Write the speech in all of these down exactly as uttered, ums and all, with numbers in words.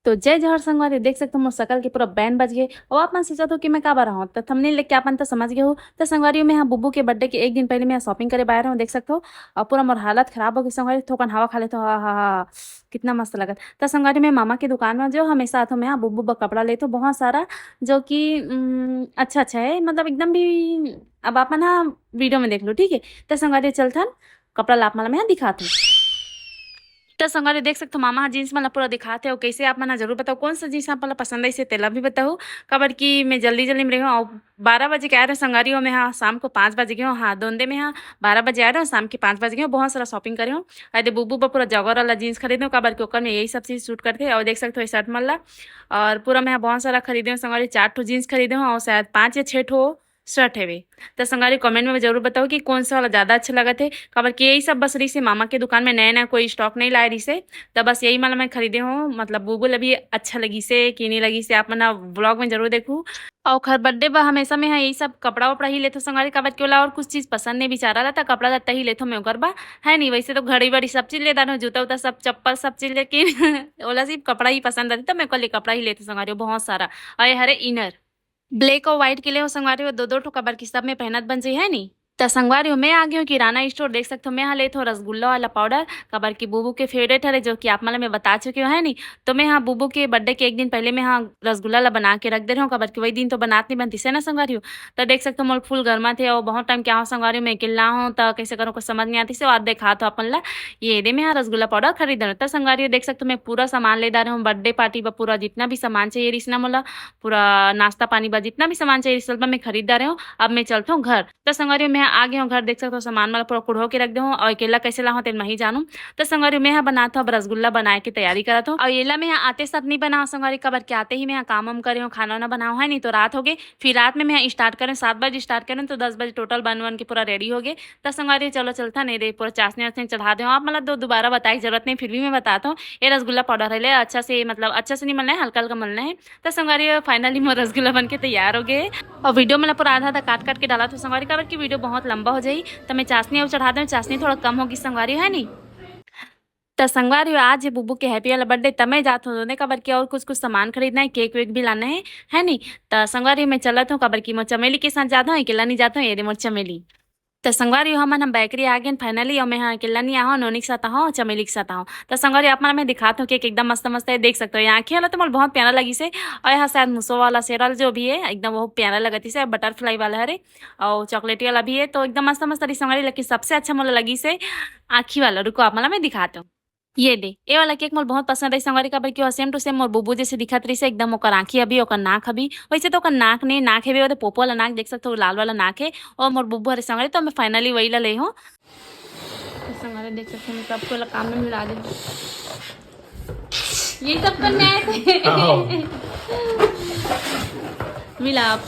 तो जय जोहार संगवारी, देख सकत हो मोर सकल के पूरा बैंड बज गे। अउ आप मन सोचत हो कि मैं काबर हूँ, तो थंबनेल देख के आप मन तो समझ गए हो। तो संगवारी, मैं हाँ बुबू के बर्थडे के एक दिन पहले मैं हाँ शॉपिंग करे बाहर हूँ, देख सकत हो। और पूरा मोर हालत खराब हो गई संगवारी, थोकन हवा खा लेते हो, हा हा हा, कितना मस्त लगत। तो संगवारी, मैं मामा के दुकान में जो हमेशा आथो, मैं हाँ बुबू बर कपड़ा लेते हो बहुत सारा, जो कि उम, अच्छा अच्छा है, मतलब एकदम भी। अब आप मन हाँ वीडियो में देख लो, ठीक है। तो संगवारी, चलथन कपड़ा ला आप मन ला मैं हाँ दिखात हूँ। त संगवारी देख सकथो, मामा ह जींस मन ला पूरा दिखात हे, अउ कइसे आप मन ह जरूर बताओ, कौन सा जींस आप मन ला पसंद आइस हे, तेला भी बताओ। काबर कि मैं जल्दी जल्दी में रहे हूँ, अउ बारह बजे के आए रहे संगवारी हो, मैं हा शाम को पाँच बजे गए हूँ। हाँ, दोंदे में हा बारह बजे आए रहे हूँ, शाम के पाँच बजे गए हूँ, बहुत सारा शॉपिंग करे हूँ। अरे बुबू बर पूरा जॉगर वाला जींस खरीदे हूँ, काबर कि ओकर में यही सब चीज सूट करथे। अउ देख सकथो ये शर्ट मन ला, और पूरा मैं हा बहुत सारा खरीदे हूँ संगवारी, चार ठो जींस खरीदे हूँ और शायद पाँच या छः ठो शर्ट हवे। त संगवारी कमेंट में जरूर बताओ कि कौन सा वाला ज्यादा अच्छा लगत हे, काबर कि यही सब बस रहिस हे मामा के दुकान में, नया नया कोई स्टॉक नहीं लाए रहिस हे। त बस यही वाला मैं खरीदे हूँ, मतलब बुबू ला भी अच्छा लगिस हे कि नहीं लगिस हे, आप मन ब्लॉग में जरूर देखू। अउ ओखर बर्थडे बर हमेशा में हा यही सब कपड़ा वपड़ा ही लेथो संगवारी, काबर कि ओला और कुछ चीज पसंद नहीं बिचारा ला, त कपड़ा लत्ता ही लेथो मैं ओकर बर, है नहीं। वैसे तो घड़ी वड़ी सब चीज ले डालो, जूता उता सब, चप्पल सब चीज, लेकिन ओला सिर्फ कपड़ा ही पसंद आथे, त मैं ओकर लिए कपड़ा ही लेथो संगवारी, बहुत सारा। और ये हरे इनर, ब्लैक और व्हाइट के लिए हो संगवारी हो, दो दो ठो, काबर कि सब में पहनत बन जाई, है नी। त संगवारी हो, मैं आ गई हूँ किराना स्टोर। देख सकते हो, मैं यहाँ लेत हूँ रसगुल्ला वाला पाउडर, काबर कि बुबू के फेवरेट हरे, जो कि आप मन ला मैं बता चुकी हूँ, है नी। तो मैं यहाँ बुबू के बर्थडे के एक दिन पहले मैं यहाँ रसगुल्ला ला बना के रख दे रहे हूँ, काबर कि वही दिन तो बनात नहीं बनती से ना संगवारी हो। तो देख सकते हो, मोर फुल गरमा थे और बहुत टाइम क्या हो संगवारी हो, मैं अकेला हूँ, तो कैसे करूँ, कुछ समझ नहीं आती से। और देखा तो अपन ला, ये दे मैं यहाँ रसगुल्ला पाउडर खरीद रहे हूँ। तो संगवारी हो, देख सकते हो, मैं पूरा सामान ले जा रहे हूँ बर्थडे पार्टी पर, पूरा जितना भी सामान चाहिए रिसना मोला, पूरा नाश्ता पानी बर जितना भी सामान चाहिए, सब मैं खरीद डारे हूँ। अब मैं चलत हूँ घर। त संगवारी हो, मैं आ गए हूँ घर। देख सकते हो, सामान मन पूरा कुढ़ो के रख दे हूँ, और अकेला कैसे ला हूँ, तेन मैं ही जानू। त संगवारी हो, मैं हा बनात हूँ, अब रसगुल्ला बनाए के तैयारी करत हूँ। और एला मैं हा आते साथ नहीं बनाओ संगवारी, काबर के आते ही मैं हा काम वाम करे हूँ, खाना वाना बनाओ, है नहीं तो रात हो गए। फिर रात में मैं हा स्टार्ट करें, सात बजे स्टार्ट करें, तो दस बजे टोटल बन वन के पूरा रेडी हो गए। त संगवारी हो, चलो चलता नहीं रे, पूरा चाशनी वाशनी चढ़ा दे हूँ। आप मतलब दो दोबारा बताए के जरूरत नहीं, फिर भी मैं बताता हूँ। ये रसगुल्ला पाउडर है, ले अच्छा से, मतलब अच्छा से नहीं मलना है, हल्का हल्का मलना है। त संगवारी हो, फाइनली मोर रसगुल्ला बन के तैयार हो गए। और वीडियो में पूरा आधा आधा काट काट के डाला था संगवारी, काबर कि वीडियो बहुत लंबा हो जाई। त मैं चाशनी और चढ़ा दें, चाशनी थोड़ा कम होगी संगवारी, है नी। त संगवारी हो, आज ये बुबू के हैप्पी वाला बर्थडे, त मैं जात हूँ दोने, काबर कि और कुछ कुछ सामान खरीदना है, केक वेक भी लाना है, है नी। त संगवारी हो, मैं चलत हूँ, काबर कि मोर चमेली के साथ जात हूँ, अकेला नहीं जात हूँ। ये दे मोर चमेली। त संगवारी हो, हमन हम बेकरी आ गेन फाइनली, और मैं यहाँ अकेला नहीं आहो, नोनी के साथ आहो, चमेली के साथ आहो। त संगवारी हो, आप मन मैं दिखात हूँ केक एकदम मस्त मस्त है, देख सकते हो। यहाँ आँखें वाला तो मोला बहुत प्यारा लगिस हे, और यहाँ शायद मुसो वाला शेर वाला जो भी है, एकदम वो प्यारा लगत से, बटरफ्लाई वाला हरे, और चॉकलेटी वाला भी है, तो एकदम मस्त मस्त रही संगवारी, लेकिन सबसे अच्छा मोला लगिस हे आँखी वाला। रुको, आप मन ला मैं दिखात हूँ। ये दे, ये वाला केक मोला बहुत पसंद है संगवारी, काबर कि वो सेम टू सेम मोर बुबू जैसे दिखत रहिस हे, एकदम ओकर आँखी अभी, ओकर नाक अभी। वैसे तो ओकर नाक नहीं, नाक है भी, वो पोपो वाला नाक देख सकते हो, लाल वाला नाक है। और मोर बुबू हरे संगवारी, तो मैं फाइनली वही ला ले हूँ। तो संगवारी देख सकते हो, मैं सबको वाला काम में मिला दे। ये सब करने आए थे। आओ। मिलाप।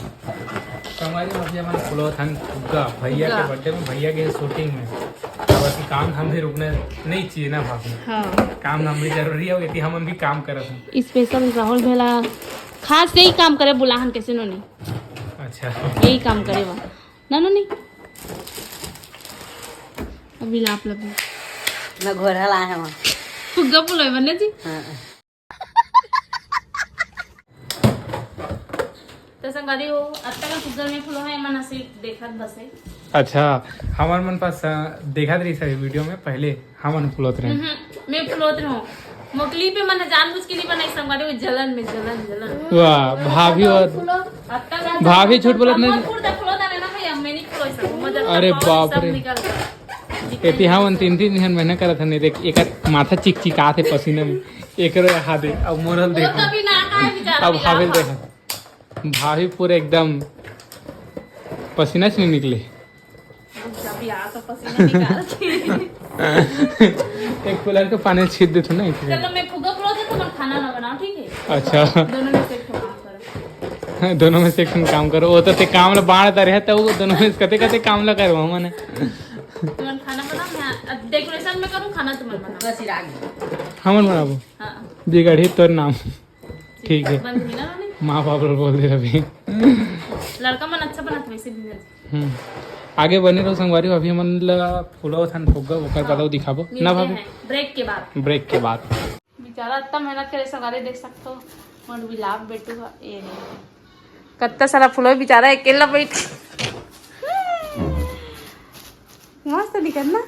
संगवारी हो, अभी हमन फुलावत हन फुग्गा भैया के फुग्गा। बर्थडे में, भैया के शूटिंग में। अब अभी काम धाम भी रुकना नहीं चाहिए ना भाभी। हाँ। काम धाम भी जरूरी है, यदि हमन भी काम करत हन। स्पेशल राहुल भैया खास यही काम करे बुलाहन कैसे नोनी। अच्छा। यही काम करे वो। ना नोनी। अभी लाप लगे। मैं घोरल आए हूँ। फुग्गा फुलाए बन्ना जी। हाँ। तो संगवारी हो, अब तक फुग्गा में फुलो है, मन सिर्फ देखत बस है। अच्छा, हमर मन पास, अ, देखत रही सर वीडियो में, पहले हमन फुलोत रहे। हम्म, मैं फुलोत रहूं। मोकली पे मन जानबूझ के नहीं बनाई संगवारी हो, जलन में, जलन, जलन। वाह, भाभी और फुलो। अब तक भाभी झूठ बोलत नहीं। फुल फुलो था ना भैया, मैं नहीं फुलो सकूं, मजा अरे बाप रे। एती हमन तीन तीन दिन मेहनत करत हन, देख, एकर माथा चिकचिकात हे पसीना में, एकरो हाथ दे, अब मोरल वो देख, तो अभी ना आए बेचारा, अब अभी हावेल लाओ। देख, भाभी पूरे एकदम पसीना से नहीं निकले। अभी आ तो पसीना निकाल के। एक कूलर के पानी छीट देथो ना, इसलिए। चलो, मैं फुग्गा फुला देता हूँ, खाना ना बनाओ, ठीक है? अच्छा। दोनों में से एक ठो काम करो। दोनों में से एक ठन काम करो। वो तो ते काम ला बांट दे रहे, तो वो दोनों में से कते कते काम ला करवाओ मने। तुमन खाना बनाओ, मैं अब डेकोरेशन में करूँ, खाना तुमन बनाओ। हमन बनाबो। हाँ। बिगड़ही तोर नाम। ठीक है। बन गई ना रानी? माँ बाप ला बोल दे रवि। लड़का मन अच्छा बनात वैसे भी। हम्म। आगे बने रहो संगवारी हो, अभी हमन ला फुलावत हन फुग्गा, ओकर हाँ। बाद दिखाबो। मिलते ना भाभी? हैं ब्रेक के बाद। ब्रेक के बाद। बेचारा इतना मेहनत करे संगवारी, देख सकथो मोर बिलाप बेटू ह। ये रे, कत्ता सारा फूल बेचारा अकेला बैठ के। मस्त दिखत ना।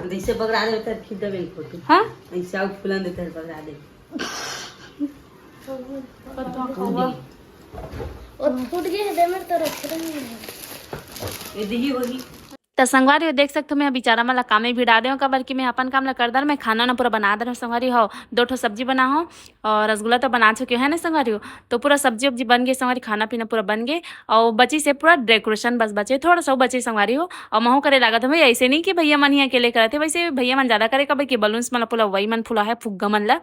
जैसे बगरा दे उधर खींच देबे फोटो। हाँ। ऐसे आउ फूलन देते हैं बगरा दे। वो फूट गए है, दे मेरे तरफ फूट नहीं है। ये दही होगी। त संगवारी हो, देख सकथो, मैं बिचारा मन ला कामे भिड़ा दे हूँ, काबर कि मैं अपन काम ला कर दर, मैं खाना ना पूरा बना दे हूँ संगवारी हो। दो ठो सब्जी बना हूँ और रसगुल्ला तो बना चुके है ना संगवारी हो। तो पूरा सब्जी उब्जी बन गए संगवारी, खाना पीना पूरा बन गए और बची से पूरा डेकोरेशन बस बचे, थोड़ा सा बचे संगवारी हो। और महू करे लागत हूँ भाई, ऐसे नहीं कि भैया मन ही अकेले करत है, वैसे भैया मन ज्यादा करे, काबर कि बलून्स मन ला पूरा वही मन फुला है, फुग्गा मन ला।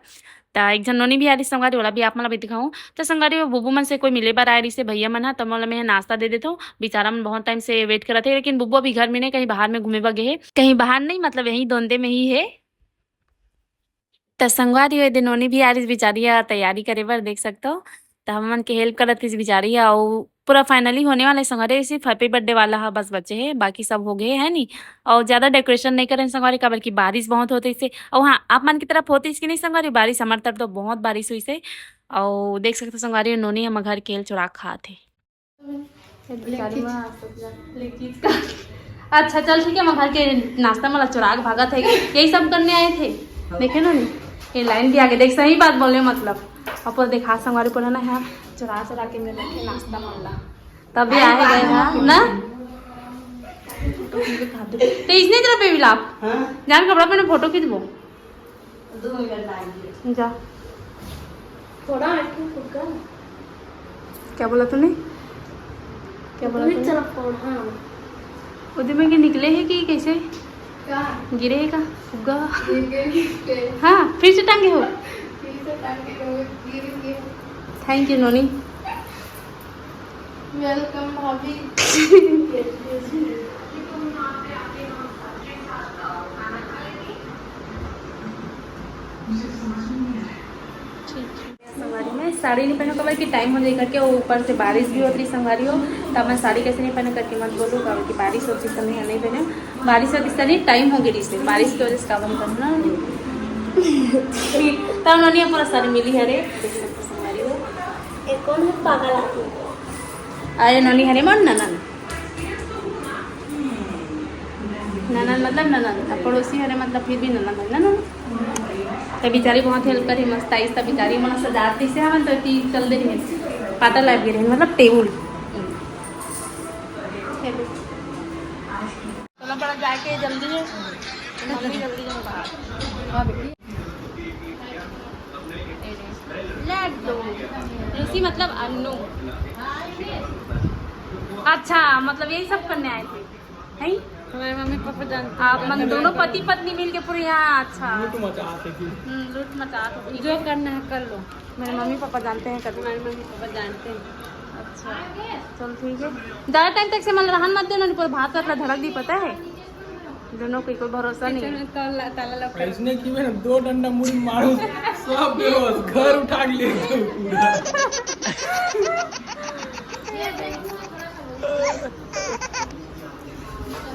त एक झन नोनी भी आ रही संगवारी, ओला भी आप मन ला भी दिखाऊं। त संगवारी हो, बुबू मन से कोई मिले बर आए रहिसे भैया मन ह, त मोला मैं नाश्ता दे देथव। बेचारा मन बहुत टाइम से वेट करत हे, लेकिन बुबू अभी घर में नहीं, कहीं बाहर में घूमे बर गे हे। कहीं बाहर नहीं, मतलब यही दोंदे में ही हे। त संगवारी हो, एदे नोनी भी आ रहिस बिचारी ह तैयारी करे बर, देख सकथव। त हमन के हेल्प करत रहिस बिचारी ह, अउ पूरा फाइनली होने वाला है संगवारी, सिर्फ हैप्पी बर्थडे वाला ह बस बचे हे, बाकी सब हो गए है नी। अउ ज्यादा डेकोरेशन नहीं करे संगवारी, काबर कि बारिश बहुत होत रहिसे। अउ हाँ, आप मन की तरफ होत रहिस कि नहीं संगवारी बारिश? हमर तरफ तो बहुत बारिश हुई से। अउ देख सकथव संगवारी, नोनी हमर घर के चुराग खात हे। अच्छा चल ठीक है, हमर घर के नाश्ता मन ला चुराग भागत है, यही सब करने आए थे। देखे नोनी, ये लाइन भी आगे देख, सही बात बोले मतलब। अपन देखा संगवारी बोला ना है, चुरा चुरा के मैं रखे नाश्ता मन ला, तभी आए गए हैं ना। तो इसने तेरा बेबी लाप हाँ? जान कपड़ा पहने फोटो खींचबो। दो मिनट लाएंगे। जा। थोड़ा हटके फुग्गा। क्या बोला तूने? क्या बोला तूने? चला फोड़, हाँ। उधर में के निकले है कि कैसे? का? गिरे है का? फुग्गा। गिर गए, गिर गए। हाँ, फिर से टांगे हो? फिर से टांगे हो, गिर गए। Thank you नोनी। Welcome भाभी। संगवारी में साड़ी नहीं पहनो, काबर कि टाइम हो जाए करके, वो ऊपर से बारिश भी होती संगवारी हो, तब मैं साड़ी कैसे नहीं पहने करके मत बोलूँ, काबर कि बारिश होती समय नहीं पहने, बारिश होती समय टाइम हो गई, इसलिए बारिश की वजह से काबन करना। तब नोनी पूरा सर मिली हरे, देख सकते संगवारी हो। एक कौन है पागल आदमी? अरे नोनी हरे मन ननन, ननन मतलब ननन, अब पड़ोसी हरे मतलब फिर भी ननन है ना ननन। त बिचारी बहुत हेल्प करे, मस्त आइस त बिचारी मन सजात दिसे हमन तो ती चल दे रहे, पाता लाग गे रहे मतलब टेबुल। चलो बड़ा जाके जल्दी है, मम्मी जल्दी जाओ बाहर। हाँ बेटी। लड्डू। लूसी मतलब अन्नू। अच्छा, मतलब यही सब करने आए थे, हैं? हमारे मम्मी पापा जानते हैं। आप मन दोनों पति पत्नी मिलके पूरे यहाँ, अच्छा। लूट मचा थे कि हम्म, लूट मचा थे। जो करना है कर लो। मेरे मम्मी पापा जानते हैं कभी। हमारे मम्मी पापा जानते हैं। अच्छा, चल ठीक है। ज्यादा टाइम तक से मन रहन मत देना, नहीं पूरा भात वात ला धड़क दी, पता है? दोनों को कोई भरोसा नहीं है। किचन में ताला, ताला लॉक कर। इसने की मैंने दो डंडा मुड़ी मारू, सब बेहोश, घर उठा के ले गए पूरा।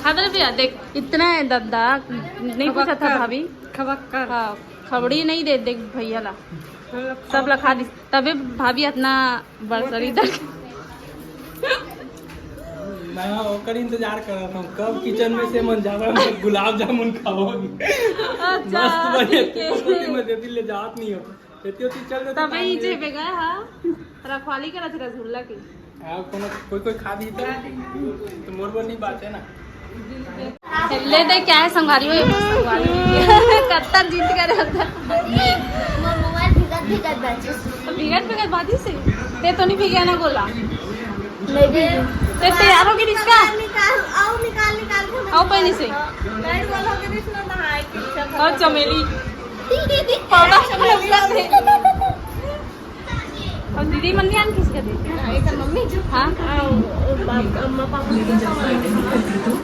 हाँ तो भैया देख, इतना है दद्दा, नहीं पूछा था खबक्कर। भाभी। खबक्कर। हाँ, खबड़ी नहीं दे देख भैया ला, हम लोग सब ला खा दी, तबे भाभी इतना बरसरी दर। मैं ओकर इंतजार कर रहा था, कब किचन में से मन जावा, मैं गुलाब जामुन खाओगी। अच्छा, मस्त बने, ठीक है। मैं दे दिल ले जात नहीं हो। एती ओती चल देते तबे काम ही में। जेबे गए, हाँ। रखवाली करत रसगुल्ला के। हाँ, कोनो, कोई, कोई खा दी तो, तो मोर बर नहीं बात है ना। ले दे, क्या है संगवारी हो, ये संगवारी हो। कत्ता जीत गए रहता। मोर मोबाइल भिगत भिगत बाजिस। भिगत भिगत बाजिस से? ते तो नहीं भिगे ना गोला। नहीं भिगे। ते तैयार हो गई रिश्ता? निकाल, आओ निकाल, निकाल के आओ पहले से। लाइट वाला हो गया रिश्ता, नहाए के रिश्ता। और चमेली। पाउडर लगा दे। और दीदी मन ध्यान किसका दे? हाँ, एक मम्मी। हाँ। आओ, बाप, अम्मा, पापा।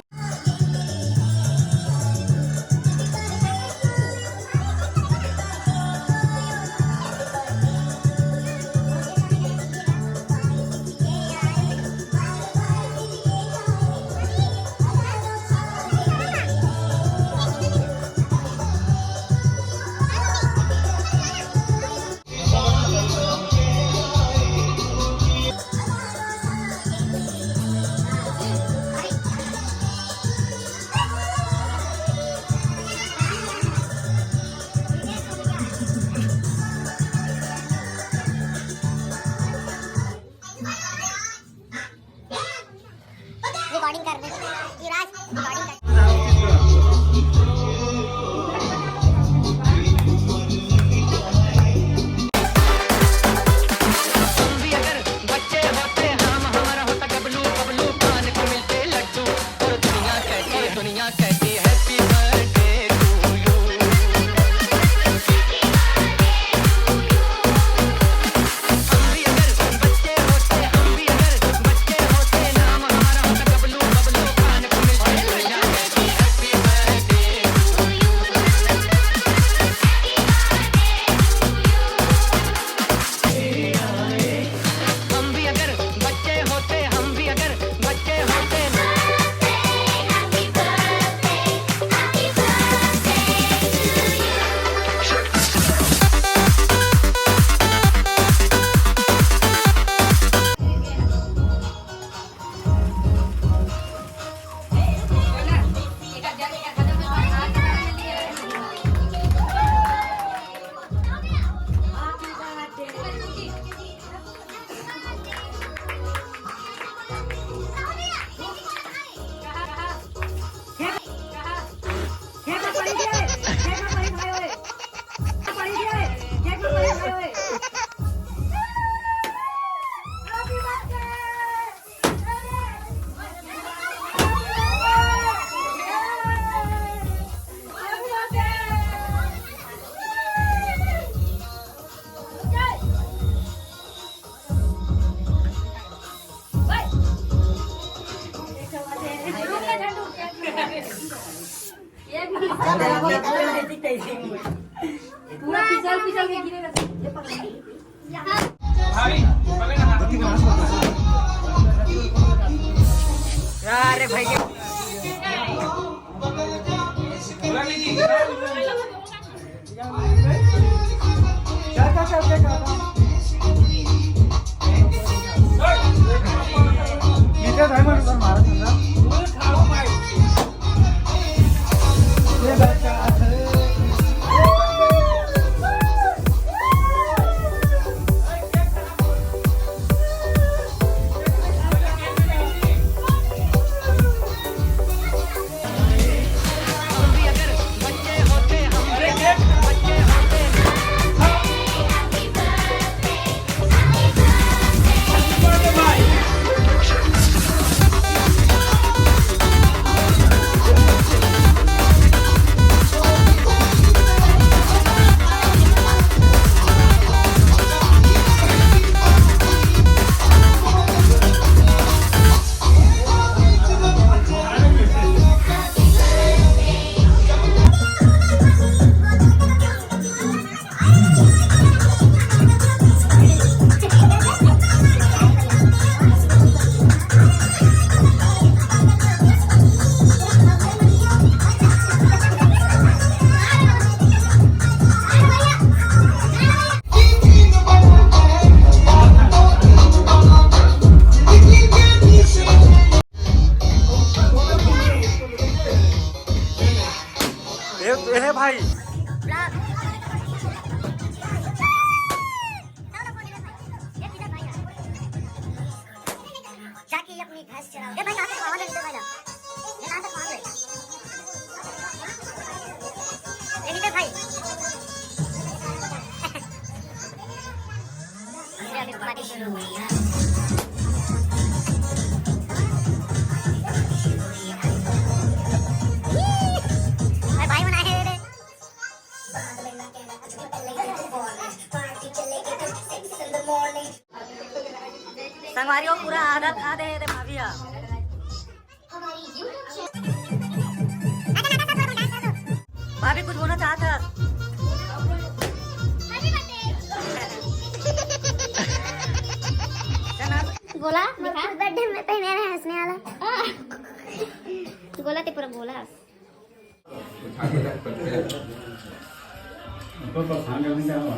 पूरा पिसल पिसल के गिरे रहते। अरे भाई, ए, ए भाई। जाके ये अपनी भैंस चराओ। ए भाई, कहाँ से कहाँ ले, भाई ना? ये कहाँ से कहाँ ले? ये नीचे भाई। मेरे अभी तुम्हारी शुरू हुई है। ए भाई, बनाए हैं रे। संगवारी हो, पूरा आधा खा दे रे भाभी हा। भाभी कुछ बोलना चाहत है? गोला दिखा। बर्थडे में पहने रहे हंसने वाला। गोला ते पूरा गोला।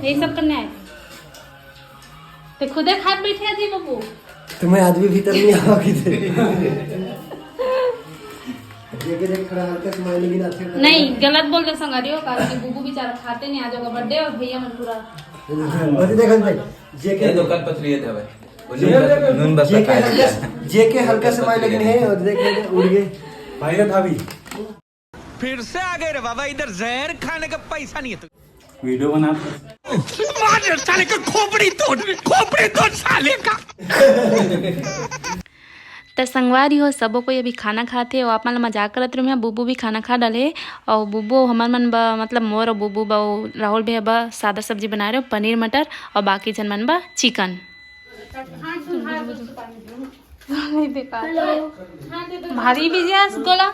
ये सब करने आए। ते खुदे खात बैठे थी बबू। तुम्हें आदमी भीतर नहीं आवा कि थे। ये के देख, थोड़ा हल्का smile भी ना थे। नहीं, गलत बोल रहे संगवारी हो, कारण कि बुबू बेचारा खाते नहीं, आज ओकर बर्थडे और भैया मन पूरा। अरे देखो भाई, जे के ये दो कल पतली है भाई। वो नून बस, नून बस जेके हल्का, जेके हल्का smile लेकिन है, और देख, देख, उड़ गए। भाई और भाभी। फिर से आ गए रे बाबा, इधर जहर खाने का पैसा नहीं है तो। वीडियो बना। मार साले का खोपड़ी तोड़, खोपड़ी तोड़ साले का। त संगवारी हो, सबो कोई अभी खाना खाथे, अउ आप मन ल मजाक करत रहे, बुबू भी खाना खा डाले। अउ बुबू हमर मन ब, मतलब मोर अउ बुबू ब, अउ राहुल भैया ब सादा सब्जी बनाए रहे, पनीर मटर, अउ बाकी झन मन ब चिकन। भारी बिजी है गोला।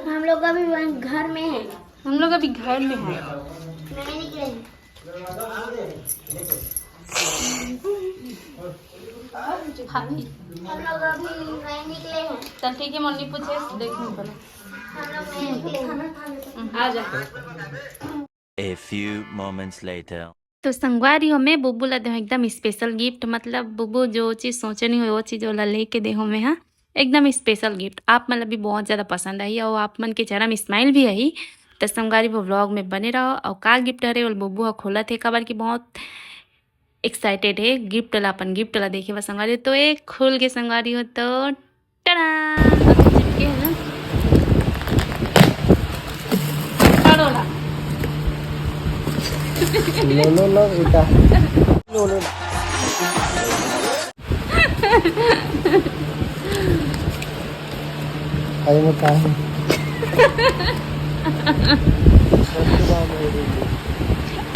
हम लोग अभी वहीं घर में हैं। हम लोग अभी घर में हैं। नहीं निकले। भाभी। हम लोग अभी नहीं निकले हैं। चल ठीक है, मम्मी पूछे, देख नहीं बोला। हम लोग नहीं निकले हैं। आ जा। A few moments later. तो संगवारी हो, मैं बुबू ला देहूँ एकदम स्पेशल गिफ्ट, मतलब बुबू जो चीज़ सोचे नहीं हो, वो चीज़ ओला लेके देहूँ मैं। हाँ, एकदम स्पेशल गिफ्ट, आप मन ला भी बहुत ज़्यादा पसंद आही और आप मन के चेहरा में स्माइल भी आही। तो संगवारी हो, व्लॉग में बने रहो। और का गिफ्ट हरे, ओला बुबू ह खोलत हे, काबर कि बहुत एक्साइटेड हे गिफ्ट ला, अपन गिफ्ट ला देखे बर संगवारी हो। तो एक खुल के संगवारी हो, तो टडा! अभी चिपके है ना? करोला। लोलो ना बेटा। लोलो ना। अरे वो का है?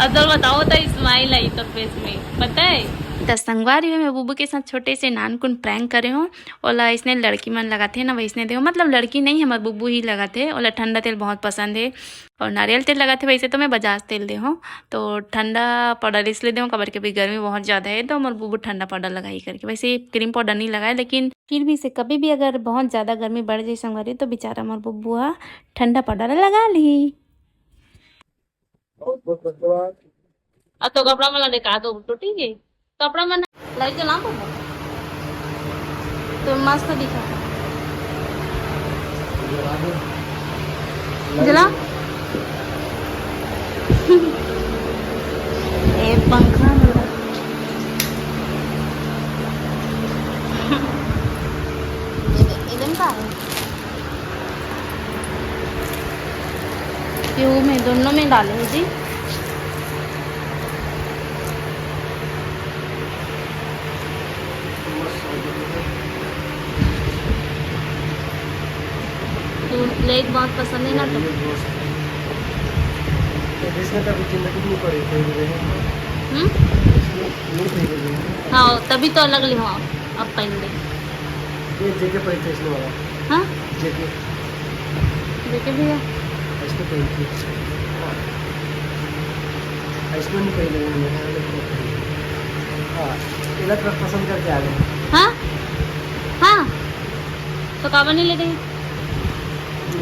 असल बताओ तो स्माइल आई तो फेस में, पता है? त संगवारी हो, मैं बुबू के साथ छोटे से नानकुन prank करे हो। ओला इसने लड़की मन लगाथे ना, वैसने दे हो, मतलब लड़की नहीं, हमर बुबू ही लगाथे। ओला ठंडा तेल बहुत पसंद है और नारियल तेल लगाथे। वैसे तो मैं बजाज तेल दे हो, तो ठंडा पाउडर इसलिए दे हो, काबर के अभी गर्मी बहुत ज़्यादा है, तो हमर बुबू ठंडा पाउडर लगाई करके। वैसे क्रीम पाउडर नहीं लगाए, लेकिन फिर भी से कभी भी अगर बहुत ज़्यादा गर्मी बढ़ जाए संगवारी, तो बेचारा हमर बुबू हा ठंडा पाउडर लगा ली। अब तो कपड़ा मन ला निकाल दो, टूटी के कपड़ा मन। लाइट जला तो, तो मस्त दिखा। जला। ए पंखा। एकदम का है? ये वो में, दोनों में डाले हो जी। तो ब्लैक बहुत पसंद है ना, तो इसमें कभी जिंदगी नहीं पड़ी, कोई भी नहीं। हम्म? इसमें नहीं पड़ी। हाँ, तभी तो अलग ले हो आप, अब पहन ले। ये जेके पहनते इसमें वाला। हाँ? जेके। जेके भैया। इसको पहनते। हाँ। इसको नहीं पहने, मैंने हाँ, इधर तरफ पसंद करके आ गए। हाँ? हाँ। तो काबर नहीं ले गई?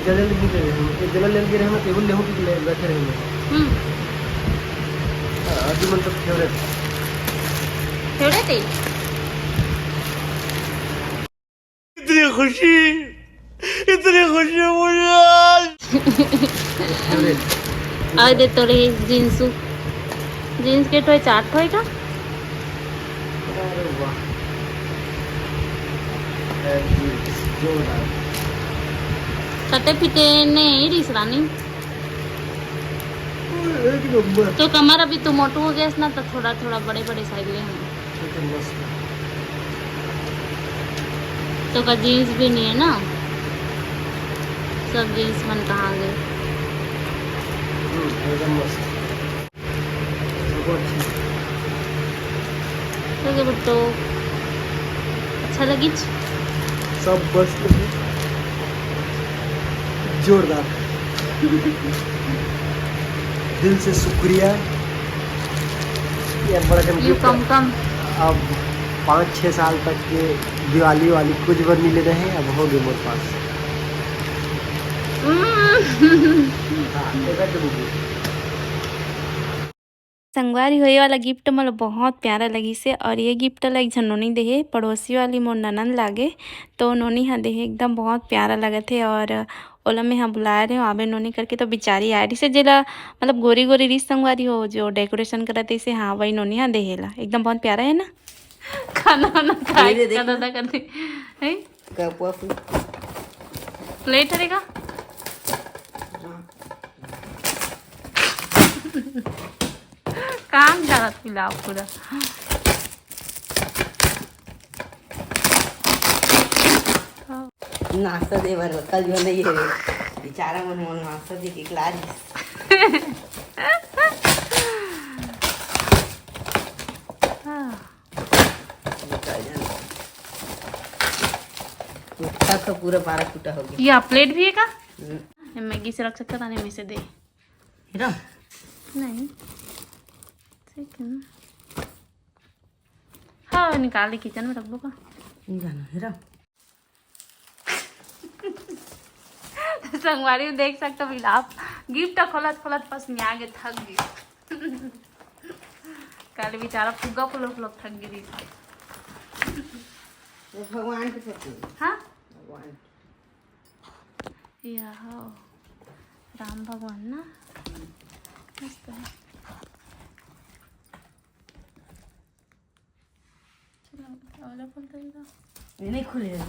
जले ले नहीं रहे हैं, जले ले रहे हैं, टेबल ले होके ले बैठे रहे हैं। हम्म। हाँ, अभी मन तो फेवरेट। फेवरेट है? इतनी खुशी, इतनी खुशी मुझे आज। फेवरेट। आ दे तोरे जींस, जींस के टोए चार ठोए का। अरे वाह। जोरदार। कटे पिटे नहीं रिस रानी। एक नंबर। तो कमर अभी तो मोटू हो गया ना, तो थोड़ा थोड़ा बड़े बड़े साइज ले हम। ठीक है, मस्त। तो का जींस भी नहीं है ना, सब जींस मन कहाँ गए? हम्म, एकदम मस्त। तो के बट्टो अच्छा लगी। सब मस्त है। जोरदार। दिल से शुक्रिया। ये बड़ा कम यू गिफ्ट। कम कम। अब पाँच छः साल तक के दिवाली वाली कुछ बर नहीं लेते हैं, अब हो गए मोर पास। हम्म। हाँ, ये बैठ के बोलिए। संगवारी हो, ये वाला गिफ्ट मोला बहुत प्यारा लगिस हे। और ये गिफ्ट ला एक झन नोनी देहे, पड़ोसी वाली मोर ननद लागे, तो नोनी हा देहे, एकदम बहुत प्यारा लगत हे। और ओला मैं हा बुलाए रहे हो, आबे नोनी करके, तो बिचारी आए रहिस हे, जेला मतलब गोरी गोरी रिस संगवारी हो, जो डेकोरेशन करत रहिस हे, हाँ, वही नोनी हा देहे ला। एकदम बहुत प्यारा है ना। खाना वाना खाए ये दे, देख खाना ना। ना करते हैं। कप वप। प्लेट हरे का? काम जागत पिलाओ पूरा। नाश्ता दे बर कल जो नहीं है रे, बेचारा मन मोला नाश्ता दे के खिला दिस। हाँ। टूटा तो पूरा बारह टूटा हो गया। ये प्लेट भी है का? हम्म। ये मैगी से रख सकता था, नहीं, मैं से दे। हीरा? नहीं। ठीक है ना। हाँ, निकाल ली, किचन में रख दो का। नहीं जाना, हीरा। संगवारी देख सकते हो, विलाप गिफ्ट खोलत खोलत पसनिया के थक गई। कल बेचारा फुग्गा फुलो फुलो थक गई। ये भगवान की फोटो। हाँ? भगवान की। यह राम भगवान ना, मस्त है। चलो, वाला खोल देगा। ये नहीं खुलेगा।